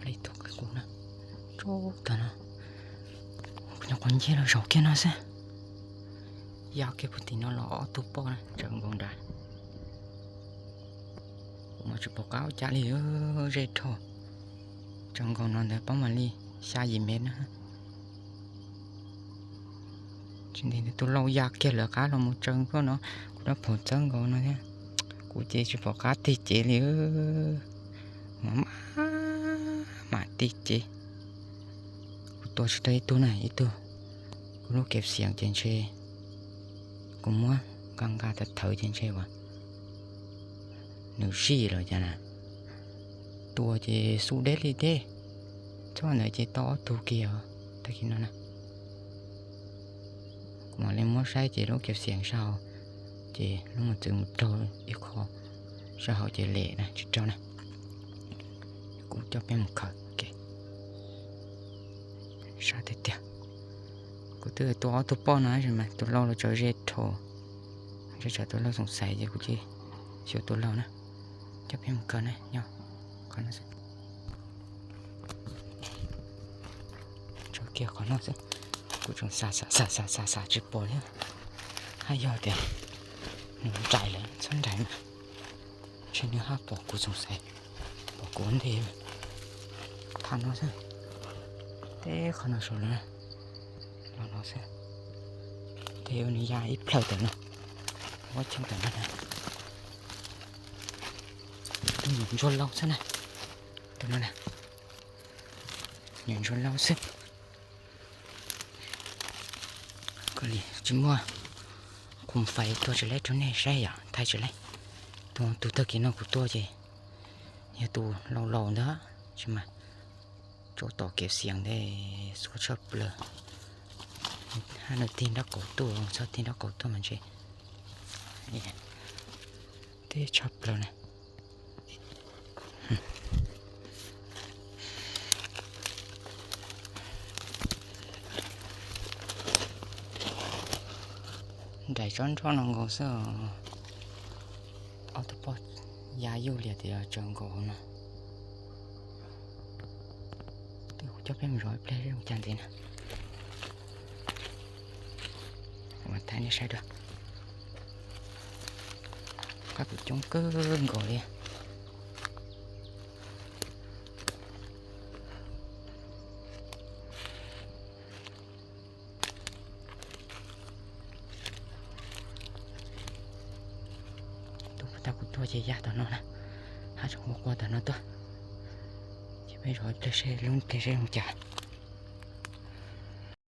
Li tuaj qhib kuv na, tsaug tag no, nyob qhov ncig los zaum kiag no xwb. Ya kiag puag tim no los ob tug poj na, tsaws nkaus nrad. Kuv mas tsis pom qab ua cas li, zej dhau. Tsaws nkaus no ntawd paub mas li xya yim mev na. Tsis ntev tus lau ya kiag lawv qab los mus tsaws nkaus no, kuv rab phaum txawb nkaus no thiab. Kuv ces tsis pom qab tig cev li, mas mam tig cev. Kuv tua tsis tau ib tug na, ib tug kuv lub kev xiam ces ntshe kuv muab nqa nqa thawv thawv ces ntshe uas nws zij los cas na. Tua ces xu deb li deb, txhob ntawd ces tau ob tug kiag os, tag kis no na. Kuv mam li muab saib ces lub kev xiam sab hauv, ces lub mos txwv mus raug ib qho sab hauv ces lem na tsis raug na. Kuv coj peb mus khaws. Sab tiag tiag. Kuv twb tua ob tug poj no tab sis mas tus lau los tsaws ze dhau. Ntshe tsam tus lau xoom xaiv ces kuv cia xyuas tus lau na. Coj peb mus khaws na, nyob qhov no xwb. Tso kiag qhov no xwb. Kuv tseem xav xav xav xav xav xav tsis pom thiab. Haj yog tias nws nraim lawm, txhob nraim mas. Ntshe nws haj pom kuv xoom xaiv, pom kuv nthe. Qhov no xwb, teb qhov no saum lawm, los no xwb. Tes nws ya ib plhaw tawm no, muab cheeb tawm no na. Tus nyuam ntsuag lau xwb na, tus no na, nyuam ntsuag lau xwb. Koj li tsis muaj khoom fais tua tsis laib rau nej saib yom, thaij tsis laib. Tus, tus tag kis no kuv tua ces yog tus laus laus ntawd, tsis mas tsau tom kev xiam ntej xuab tshaj plaws. Hab nws tig nraub qaum tuaj, txhob tig nraub qaum tuaj mas ntshe teb tshaj plaws na. Nraim tsob nroj no nkaus xwb. Ob tug poj ya yuj lias tias tsaws nkaus hauv no. Twb kuv coj peb mus zov ib pliag zoo cas ntxiv na. Ua thaij nej saib dua. Qab kuv coob kawg nkaus li. Tus puag ta kuv tuaj ces ya tom no na, hab tseem ua qua tom no tuaj. Ces peb zov ib pliag seb lub ntiag seb zoo cas.